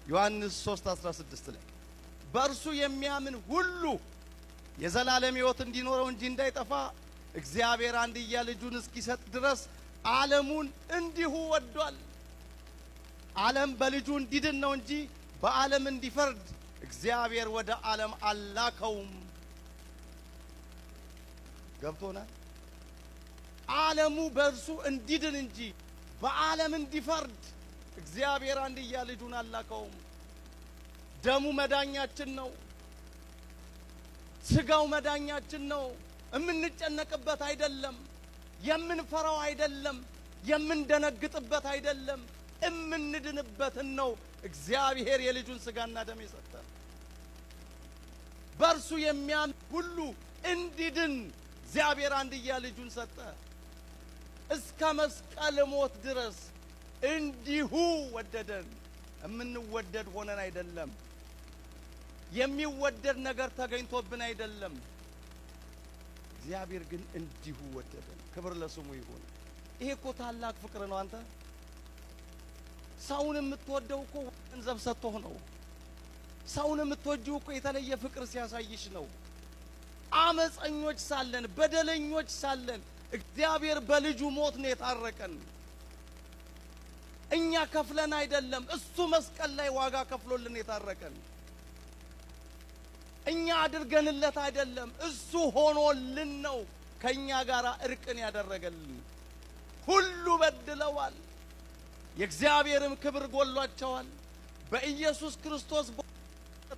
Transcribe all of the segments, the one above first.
ዮሐንስ 3:16 ላይ በእርሱ የሚያምን ሁሉ የዘላለም ሕይወት እንዲኖረው እንጂ እንዳይጠፋ እግዚአብሔር አንድያ ልጁን እስኪሰጥ ድረስ ዓለሙን እንዲሁ ወዷል። ዓለም በልጁ እንዲድን ነው እንጂ በዓለም እንዲፈርድ እግዚአብሔር ወደ ዓለም አላከውም። ገብቶናል። ዓለሙ በእርሱ እንዲድን እንጂ በዓለም እንዲፈርድ እግዚአብሔር አንድያ ልጁን አላከውም። ደሙ መዳኛችን ነው። ስጋው መዳኛችን ነው። የምንጨነቅበት አይደለም፣ የምንፈራው አይደለም፣ የምንደነግጥበት አይደለም፣ እምንድንበትን ነው። እግዚአብሔር የልጁን ስጋና ደም የሰጠን በእርሱ የሚያምን ሁሉ እንዲድን እግዚአብሔር አንድያ ልጁን ሰጠ። እስከ መስቀል ሞት ድረስ እንዲሁ ወደደን። የምንወደድ ሆነን አይደለም። የሚወደድ ነገር ተገኝቶብን አይደለም። እግዚአብሔር ግን እንዲሁ ወደደን። ክብር ለስሙ ይሁን። ይሄ እኮ ታላቅ ፍቅር ነው። አንተ ሰውን የምትወደው እኮ ገንዘብ ሰጥቶህ ነው። ሰውን የምትወጂው እኮ የተለየ ፍቅር ሲያሳይሽ ነው። አመፀኞች ሳለን፣ በደለኞች ሳለን እግዚአብሔር በልጁ ሞት ነው የታረቀን። እኛ ከፍለን አይደለም፣ እሱ መስቀል ላይ ዋጋ ከፍሎልን የታረቀን። እኛ አድርገንለት አይደለም፣ እሱ ሆኖልን ነው ከኛ ጋር እርቅን ያደረገልን። ሁሉ በድለዋል፣ የእግዚአብሔርም ክብር ጎሏቸዋል። በኢየሱስ ክርስቶስ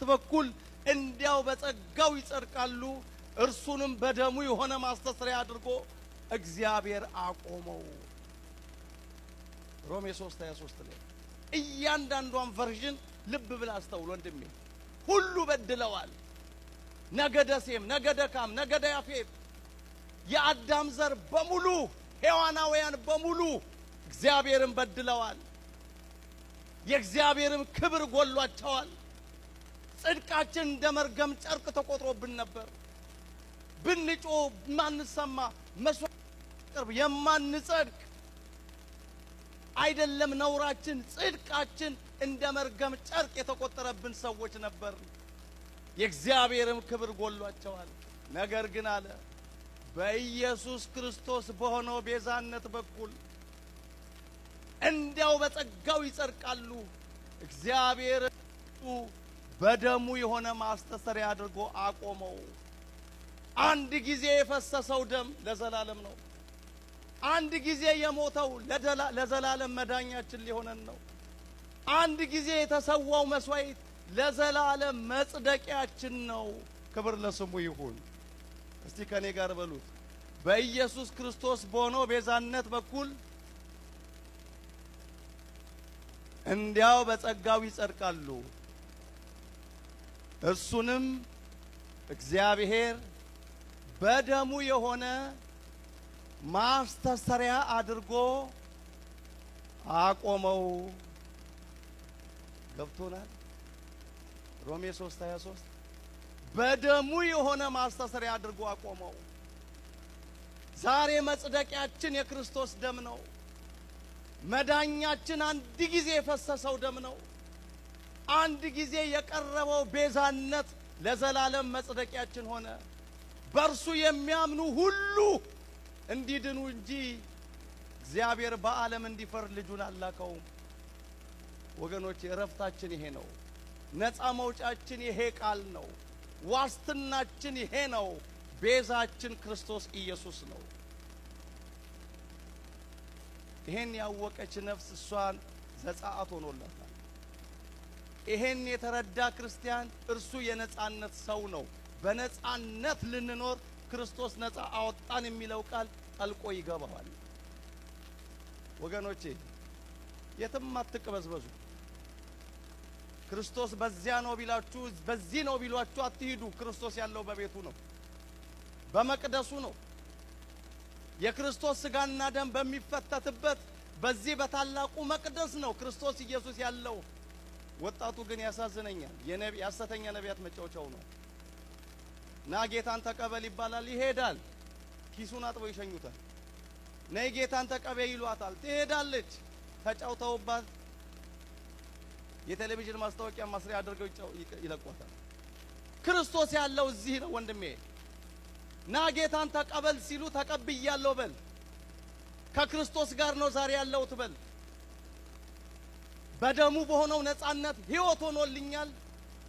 በኩል እንዲያው በጸጋው ይጸድቃሉ። እርሱንም በደሙ የሆነ ማስተስሪያ አድርጎ እግዚአብሔር አቆመው። ሮሜ 3:23 ላይ እያንዳንዷን version ልብ ብለህ አስተውል ወንድሜ። ሁሉ በድለዋል። ነገደ ሴም፣ ነገደ ካም፣ ነገደ ያፌት፣ የአዳም ዘር በሙሉ ሔዋናውያን በሙሉ እግዚአብሔርን በድለዋል። የእግዚአብሔርም ክብር ጎሏቸዋል። ጽድቃችን እንደ መርገም ጨርቅ ተቆጥሮብን ነበር። ብንጮህ የማንሰማ፣ መስዋዕት ቅርብ የማንጸድቅ አይደለም ነውራችን፣ ጽድቃችን እንደ መርገም ጨርቅ የተቆጠረብን ሰዎች ነበር። የእግዚአብሔርም ክብር ጎሏቸዋል። ነገር ግን አለ በኢየሱስ ክርስቶስ በሆነው ቤዛነት በኩል እንዲያው በጸጋው ይጸድቃሉ። እግዚአብሔር በደሙ የሆነ ማስተሰሪያ አድርጎ አቆመው። አንድ ጊዜ የፈሰሰው ደም ለዘላለም ነው። አንድ ጊዜ የሞተው ለዘላለም መዳኛችን ሊሆነን ነው። አንድ ጊዜ የተሰዋው መስዋዕት ለዘላለም መጽደቂያችን ነው። ክብር ለስሙ ይሁን። እስቲ ከኔ ጋር በሉት። በኢየሱስ ክርስቶስ በሆነው ቤዛነት በኩል እንዲያው በጸጋው ይጸድቃሉ። እርሱንም እግዚአብሔር በደሙ የሆነ ማስተሰሪያ አድርጎ አቆመው። ገብቶናል። ሮሜ 3:23 በደሙ የሆነ ማስተሰሪያ አድርጎ አቆመው። ዛሬ መጽደቂያችን የክርስቶስ ደም ነው። መዳኛችን አንድ ጊዜ የፈሰሰው ደም ነው። አንድ ጊዜ የቀረበው ቤዛነት ለዘላለም መጽደቂያችን ሆነ። በእርሱ የሚያምኑ ሁሉ እንዲድኑ እንጂ እግዚአብሔር በዓለም እንዲፈርድ ልጁን አላከውም። ወገኖች፣ እረፍታችን ይሄ ነው። ነፃ መውጫችን ይሄ ቃል ነው። ዋስትናችን ይሄ ነው። ቤዛችን ክርስቶስ ኢየሱስ ነው። ይሄን ያወቀች ነፍስ እሷን ዘጸአት ሆኖላታል። ይሄን የተረዳ ክርስቲያን እርሱ የነጻነት ሰው ነው። በነጻነት ልንኖር ክርስቶስ ነጻ አወጣን የሚለው ቃል ጠልቆ ይገባዋል። ወገኖቼ፣ የትም አትቅበዝበዙ። ክርስቶስ በዚያ ነው ቢላችሁ፣ በዚህ ነው ቢሏችሁ አትሂዱ። ክርስቶስ ያለው በቤቱ ነው፣ በመቅደሱ ነው። የክርስቶስ ስጋና ደም በሚፈተትበት በዚህ በታላቁ መቅደስ ነው ክርስቶስ ኢየሱስ ያለው። ወጣቱ ግን ያሳዝነኛል። የሐሰተኛ ነቢያት መጫወቻው ነው። ና ጌታን ተቀበል ይባላል፣ ይሄዳል። ኪሱን አጥበው ይሸኙታል። ነይ ጌታን ተቀበይ ይሏታል፣ ትሄዳለች። ተጫውተውባት የቴሌቪዥን ማስታወቂያ ማስሪያ አድርገው ይለቋታል። ክርስቶስ ያለው እዚህ ነው ወንድሜ። ና ጌታን ተቀበል ሲሉ ተቀብያለሁ በል። ከክርስቶስ ጋር ነው ዛሬ ያለሁት በል። በደሙ በሆነው ነፃነት ሕይወት ሆኖልኛል።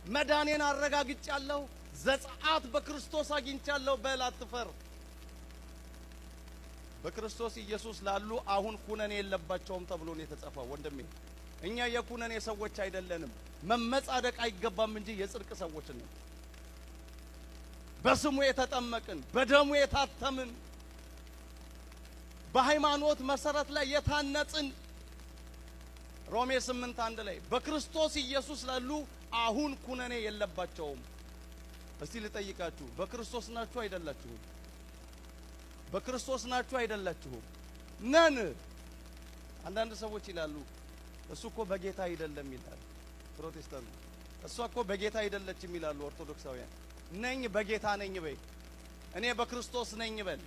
መዳኔን አረጋግጫለሁ። ዘጸአት በክርስቶስ አግኝቻለሁ በል። አትፈር። በክርስቶስ ኢየሱስ ላሉ አሁን ኩነኔ የለባቸውም ተብሎ ነው የተጻፈው። ወንድሜ፣ እኛ የኩነኔ ሰዎች አይደለንም። መመጻደቅ አይገባም እንጂ የጽድቅ ሰዎች ነን። በስሙ የተጠመቅን፣ በደሙ የታተምን፣ በሃይማኖት መሰረት ላይ የታነጽን፣ ሮሜ 8:1 ላይ በክርስቶስ ኢየሱስ ላሉ አሁን ኩነኔ የለባቸውም። እስቲ ልጠይቃችሁ፣ በክርስቶስ ናችሁ አይደላችሁም? በክርስቶስ ናችሁ አይደላችሁም? ነን። አንዳንድ ሰዎች ይላሉ፣ እሱ እኮ በጌታ አይደለም ይላል ፕሮቴስታንቱ። እሷ እኮ በጌታ አይደለችም ይላሉ ኦርቶዶክሳውያን። ነኝ፣ በጌታ ነኝ በይ። እኔ በክርስቶስ ነኝ በል።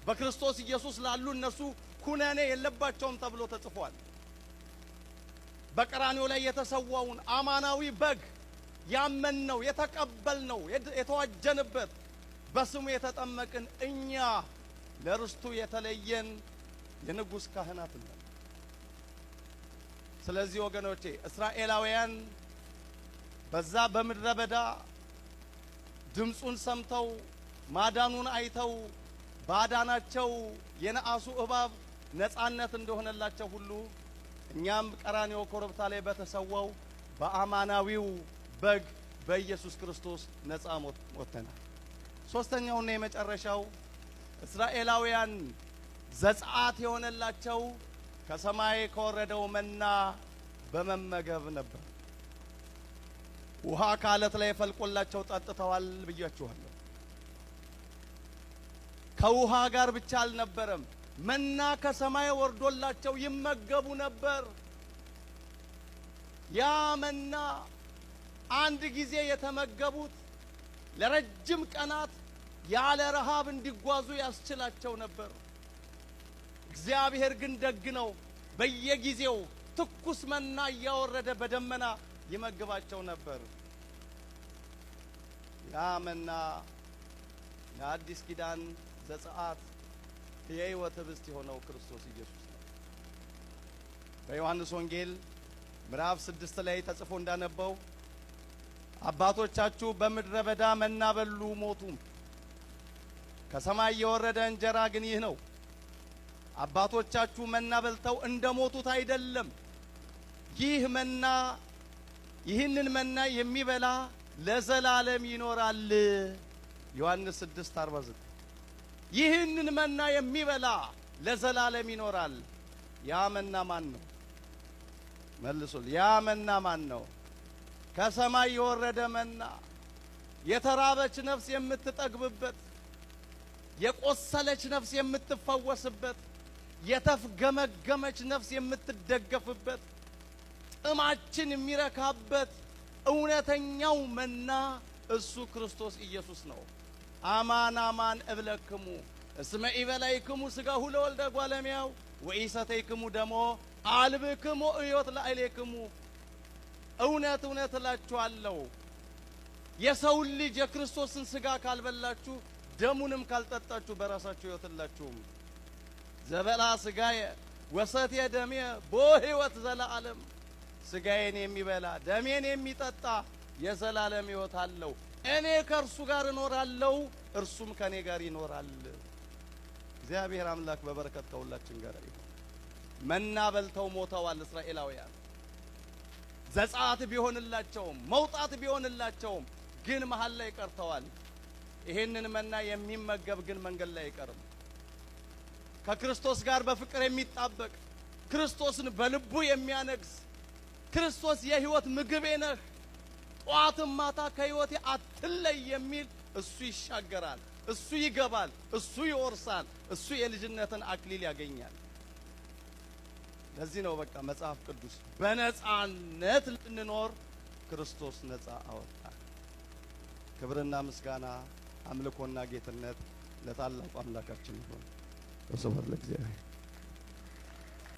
በክርስቶስ ኢየሱስ ላሉ እነሱ ኩነኔ የለባቸውም ተብሎ ተጽፏል። በቀራንዮ ላይ የተሰዋውን አማናዊ በግ ያመንነው፣ የተቀበልነው፣ የተዋጀንበት፣ በስሙ የተጠመቅን እኛ ለርስቱ የተለየን የንጉሥ ካህናት ነን። ስለዚህ ወገኖቼ፣ እስራኤላውያን በዛ በምድረ በዳ ድምፁን ሰምተው ማዳኑን አይተው ባዳናቸው የነአሱ እባብ ነጻነት እንደሆነላቸው ሁሉ እኛም ቀራንዮ ኮረብታ ላይ በተሰዋው በአማናዊው በግ በኢየሱስ ክርስቶስ ነጻ ወጥተናል። ሶስተኛውና የመጨረሻው፣ እስራኤላውያን ዘጸአት የሆነላቸው ከሰማይ ከወረደው መና በመመገብ ነበር። ውሃ ከአለት ላይ ፈልቆላቸው ጠጥተዋል ብያችኋለሁ። ከውሃ ጋር ብቻ አልነበረም፣ መና ከሰማይ ወርዶላቸው ይመገቡ ነበር። ያ መና አንድ ጊዜ የተመገቡት ለረጅም ቀናት ያለ ረሃብ እንዲጓዙ ያስችላቸው ነበር። እግዚአብሔር ግን ደግ ነው። በየጊዜው ትኩስ መና እያወረደ በደመና ይመግባቸው ነበር። ያ መና የአዲስ ኪዳን ዘጸአት፣ የሕይወት ህብስት የሆነው ክርስቶስ ኢየሱስ ነው። በዮሐንስ ወንጌል ምዕራፍ 6 ላይ ተጽፎ እንዳነበው አባቶቻችሁ በምድረ በዳ መና በሉ ሞቱም። ከሰማይ የወረደ እንጀራ ግን ይህ ነው። አባቶቻችሁ መና በልተው እንደ ሞቱት አይደለም። ይህ መና፣ ይህንን መና የሚበላ ለዘላለም ይኖራል። ዮሐንስ 6:49። ይህንን መና የሚበላ ለዘላለም ይኖራል። ያ መና ማን ነው? መልሱል። ያ መና ማን ነው? ከሰማይ የወረደ መና፣ የተራበች ነፍስ የምትጠግብበት፣ የቆሰለች ነፍስ የምትፈወስበት፣ የተፍገመገመች ነፍስ የምትደገፍበት፣ ጥማችን የሚረካበት እውነተኛው መና እሱ ክርስቶስ ኢየሱስ ነው። አማን አማን እብለክሙ እስመ ኢበላዕክሙ ሥጋሁ ለወልደ እጓለ እመሕያው ወኢሰተይክሙ ደሞ አልብክሙ ሕይወት ላዕሌክሙ። እውነት እውነት እላችኋለሁ፣ የሰውን ልጅ የክርስቶስን ሥጋ ካልበላችሁ ደሙንም ካልጠጣችሁ በራሳችሁ ሕይወት የላችሁም። ዘበልዐ ሥጋየ ወሰትየ ደምየ ቦ ሕይወት ዘለዓለም። ሥጋዬን የሚበላ ደሜን የሚጠጣ የዘላለም ሕይወት አለው። እኔ ከእርሱ ጋር እኖራለሁ፣ እርሱም ከእኔ ጋር ይኖራል። እግዚአብሔር አምላክ በበረከት ከሁላችን ጋር ይሁን። መና በልተው ሞተዋል እስራኤላውያን። ዘጸአት ቢሆንላቸውም፣ መውጣት ቢሆንላቸውም ግን መሀል ላይ ቀርተዋል። ይሄንን መና የሚመገብ ግን መንገድ ላይ አይቀርም። ከክርስቶስ ጋር በፍቅር የሚጣበቅ፣ ክርስቶስን በልቡ የሚያነግስ፣ ክርስቶስ የሕይወት ምግቤ ነህ፣ ጠዋትም ማታ ከሕይወቴ አትለይ የሚል እሱ ይሻገራል፣ እሱ ይገባል፣ እሱ ይወርሳል፣ እሱ የልጅነትን አክሊል ያገኛል። ለዚህ ነው በቃ መጽሐፍ ቅዱስ በነጻነት ልንኖር ክርስቶስ ነጻ አወጣ። ክብርና ምስጋና፣ አምልኮና ጌትነት ለታላቁ አምላካችን ይሁን። ወስብሐት ለእግዚአብሔር።